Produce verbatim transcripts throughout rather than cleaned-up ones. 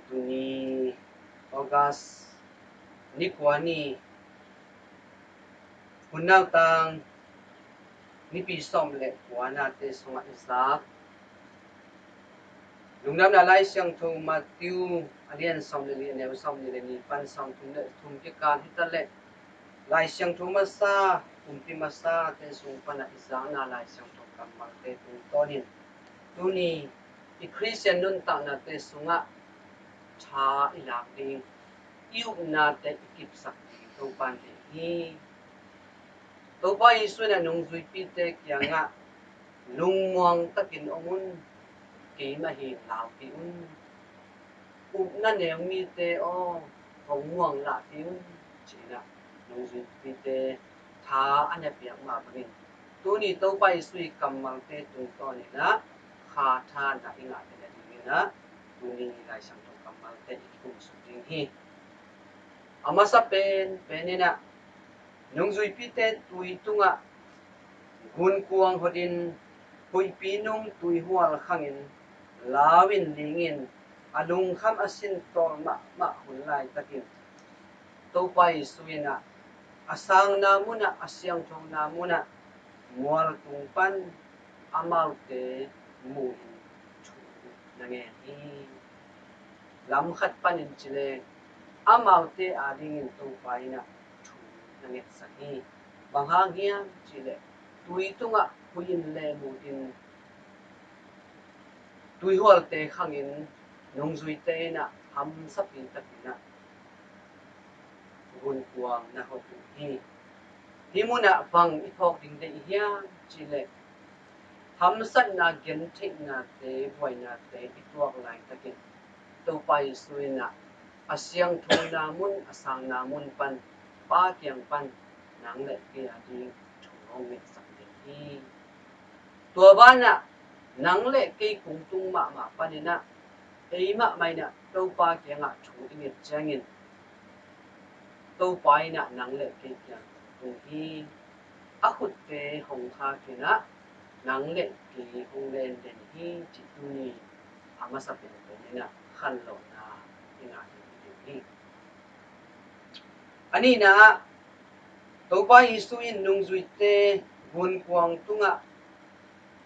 Tuni August ni kua ni, hun nautang nipi sawm le kuanate sungah i zak Lungdamna Lai Siangtho Matthew a lian sawm le li, a neu sawm ni le ni pan sawm thum le thum kikal hi ta leh, Lai Siangtho masa, kumpi masate sung panah i zakna Lai Siangtho kammalte tungtawnin tuni i Khristian nuntaknate sungah tha i lak ding, i upnate i kipsak ding Topa in deih hi. Topa Jesu in a nungzuipite kiangah lungmuang takin om un, keimah hi laupi un. Upna neu mite aw, hong muang lahpi un, ci-in ah nungzuipite tha a na piak mah bangin tuni Topa Jesu i kammalte tungtawnin ah kha tha na i ngahte na dingin ah tuni Lai Siangtho kammalte i kikum suk ding hi. A masa pen pen in ah nungzuipite tui tungah gunkuang hotin huihpi nung tuihual khangin lau in lingin a lungkham a sin tawl mahmah hun laitakin Topa Jesu in ah a sangna munah, a siangthona munah mual tung pan amaute mu-in thu na ngen hi. Lam khat panin cileh amaute adingin Topa in ah thu na ngetsak hi. Bang hang hiam cileh tui tungah huih in lehmutin tuihualte khangin nungzuite in ah hamsapi takin ah gunkuang na hot uh hi. Hih munah bang i phawk ding deih hiam cileh hamsatna, gentheihnate, buainate i tuak laitakin Topa Jesu in ah a siangthona mun, a sangna mun pan Pa kiang pan nang le kei ading thu hong ngetsak ding hi. Tua banah nang le kei kungtung mahmah panin ah ei mahmah in ah Topa kiangah thu i nget ciangin Topa in ah nang le kei kiang kungtung hi. A khutte hong khak in ah nang le kei hong lenden hi, cih tuni a masa penpen in ah khanlawhna i ngah ding hi. A nihna ah Topa Jesu in nungzuite gunkuang tungah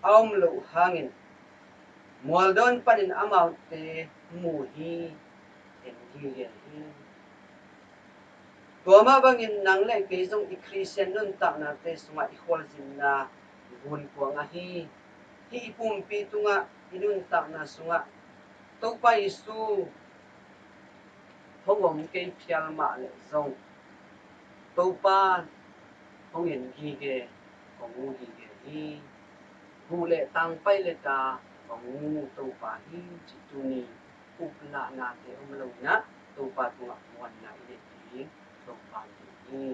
a om loh hangin mualdawn panin amaute mu hi, en gige hi. Tua mah bangin nang le kei zong i Khristian nuntaknate sungah i khualzinna gunkuang ahi hi. I pumpi tungah, i nuntakna sungah Topa Jesu hong om kei phial mah leh zong Topa hong en gige, hong mu gige hi. Guh le tang, pai le ta hong mu Topa hi, cih tuni uplahnate om lo in ah Topa tungah muanna i neih ding Topa in deih hi.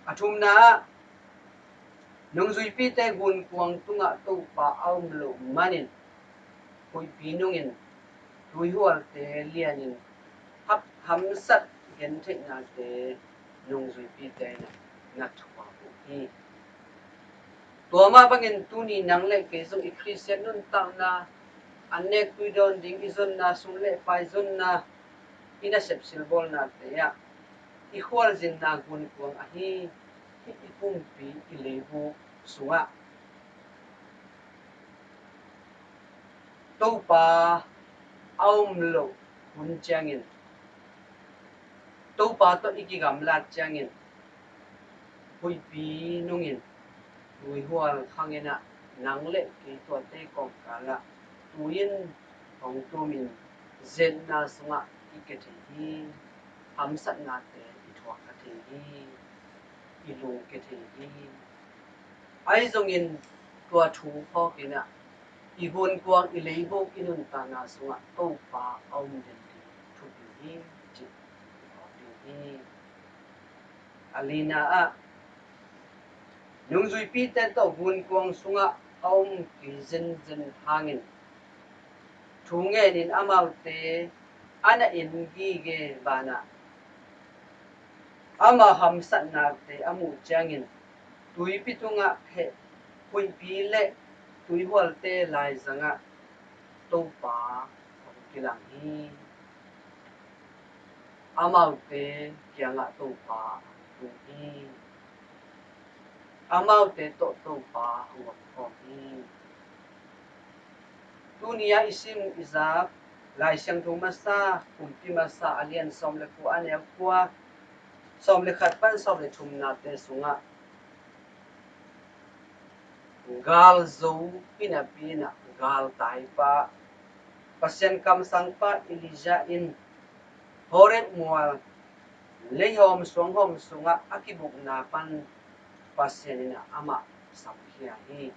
A thumna ah nungzuipite gunkuang tungah Topa a om loh manin huihpi nungin tuihualte lianin hap hamsat gentheihnate nungzuipite in ah na thuak uh hi. Tua mah bangin tuni nang le kei zong i Khristian nuntakna, an nek tui dawn ding i zonna, sum le pai zonna, i nasep silbawlnate ah i khualzinna gunkuang ahi hi. I pumpi, i leibuk sungah Topa a om loh hun ciangin, Topa tawh i kigamlat ciangin huihpi nungin tuihual khangin ah nang le kei tuate kawmkalah tui in hong tumin zetna sungah i kia thei hi. Hamsatnate i thuak kha thei hi. I lungkia thei hi. Ahi zongin tua thu phawkin ah i gunkuang, i leibuk, i nuntakna sungah Topa a om den ding thupi hi, cih i phawk ding hi. A lina ah nungzuipite tawh gunkuang sungah a om kei zenzen hangin thu ngenin amaute a na en gige banah ama hamsatnate a muh ciangin tuipi tungah heh huihpi le tuihualte laizangah Topa hong kilang hi. Amaute kiangah Topa a hong tung hi. Amaute tawh Topa a hong omkhawm hi. Tuni-ah i sim i zak Lai Siangtho masa, Kumpi Masa a lian sawm le kua, a neu kua, sawm le khat pan sawm le thumnate sungah, galzo hi napi-in ah galtaipa, Pasian kamsangpa Elijah in Horeb mual leihawm suanghawm sungah a kibukna pan Pasian in ah amah samkhia hi.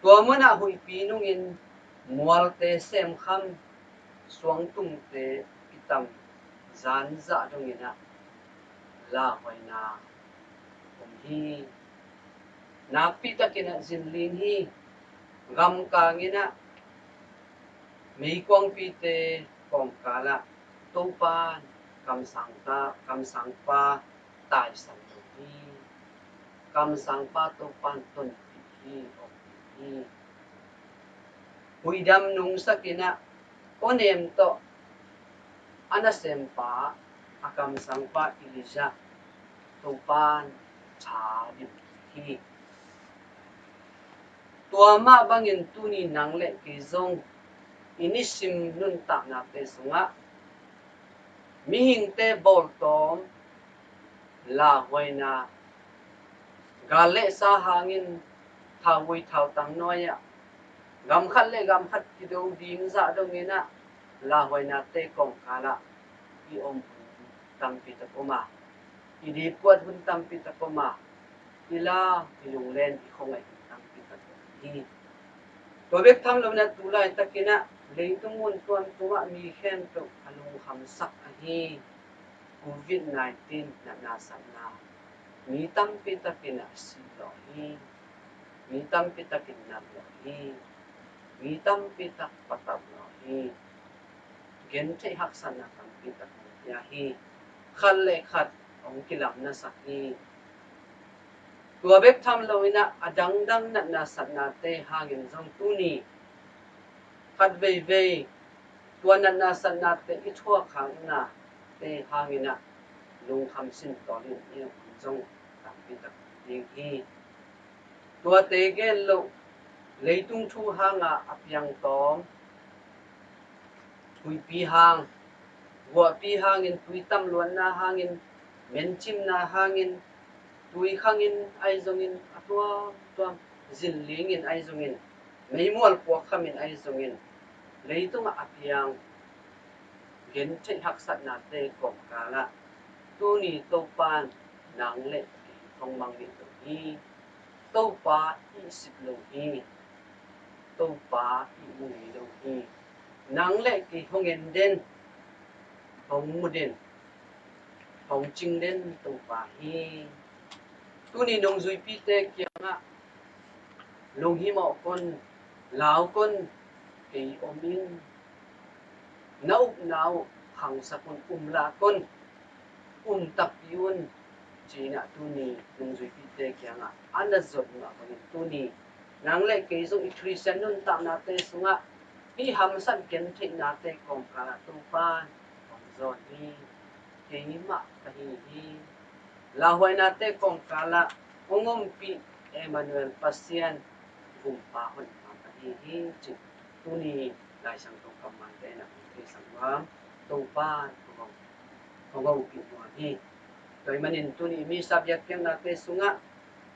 Tua munah huihpi nungin mualte semkham, suangtumte kitam, zan zah dongin ah lauhuaina om hi. Nakpitakin ah zinling hi. Gamkangin ah meikuangpite kawmkalah Topa kamsangpa, kamsangpa taisan lo hi. Kamsangpa Topa tonpih hi, ompih hi. Huihdam nungsakin ah awnem tawh a nasempa, a kamsangpa Elijah Topa tha dim hi. Tua mah bangin tuni nang le kei zong i nisim nuntaknate sungah mihingte bawltawm, lauhuaina, gal le sa hangin, thauvui thautang nuai-ah, gam khat le gam khat kido ding zah dongin ah lauhuainate kawmkalah i om hun tampi tak om a, i dipkuat hun tampi tak om a, i lau, i lunglen, i khuangaih hun tampi tak om hi. Tua bek tham loin ah tu laitakin ah leitung mun tuamtuam ah mi khempeuh a lungkhamsak ahi Covid nineteen natna satna, mi tampi takin ah si lawh hi. Mi tampi takin nat lawh hi. Mi tampi tak patauh lawh hi. Gentheih haksatna tampi tak hong pia hi. Khat le khat hong kilamnasak hi. Tua bek tham loin ah a dangdang natna satnate hangin zong tuni khat veivei tua natna satnate i thuakkhaknate hangin ah lungkham sintawl in i om hun zong tampi tak ding hi. Tuate gen loh, leitung thu hanga a piangtawm, huihpi hang, guahpi hangin, tui tamluanna hangin, mencimna hangin, tui khangin ahi zongin, a tuamtuam zinlingin ahi zongin, meimual puakkhamin ahi zongin, leitungah a piang gentheih haksatnate kawmkalah tuni Topa in nang le kei hong mangngilh lo hi. Topa i sip lo hi. Topa i mu ngei lo hi. Nang le kei hong en den, hong mu den, hong cing den Topa hi. Tuni nungzuipite kiangah lunghimawh kon, lau kon, kei om ing. Na upna uh khangsak un, umlah kon, um takpi un, ci-in ah tuni nungzuipite kiangah a na zot mah bangin tuni nang le kei zong i Khristian nuntaknate sungah hih hamsat gentheihnate kawmkalah Topa in hong zawn hi. Keimah ka hi hi. Lauhuainate kawmkalah hong ompih Emmanuel, Pasian Gumpa Honpa ka hi hi, ci-in tuni Lai Siangtho kammalte in ah hong theisak nuam, Topa in hong hong hopih nuam hi. Tua ahih manin tuni Missa biakpiaknate sungah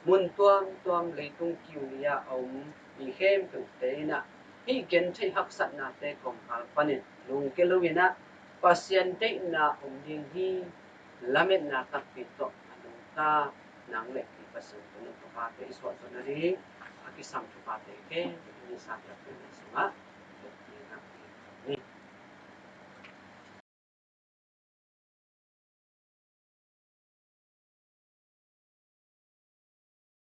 mun tuamtuam leitung kiu li-a a om mi khempeuhte in ah hih gentheih haksatnate kawmkal panin lungkia loin ah Pasian deihna om ding hi. Lametna takpi tawh a nungta nang le kei Pasian tawh nungta pate i suahzawh nading a kisam thuphate khempeuh Missa biakpiakna sungah